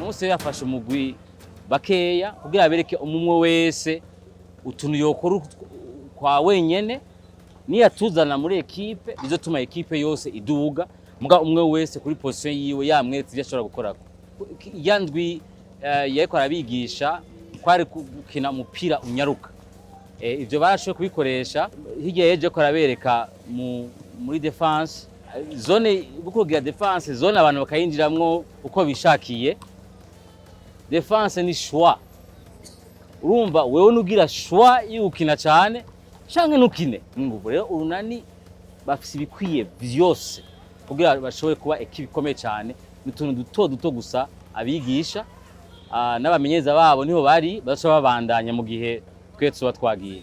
Umunsi yafashe umugwi bakeya kugira abereke umumwe wese utuntu yokora kwa wenyene, niyatuzana muri équipe bizotuma équipe yose iduga, muga umwe wese kuri position yiwe yamweretse ivyo ashobora gukorako. Ya ndwi yariko arabigisha kwari gukina umupira unyaruka. Ivyo barashoboye kubikoresha. Hirya yeje ko arabereka muri défense, zone gukugira défense, zone abantu bakayinjiramwo uko bishakiye. Défense ni choix, urumva wewe nugira choix y'ugukina cane canke ntukine n'inguvu. Rero Urunani bafise ibikwiye vyose kugira bashobore kuba équipe ikomeye cane. Ni utuntu duto duto gusa abigisha n'abamenyereza babo niho bari bazoca babandanya mu gihe twe tuba twagiye.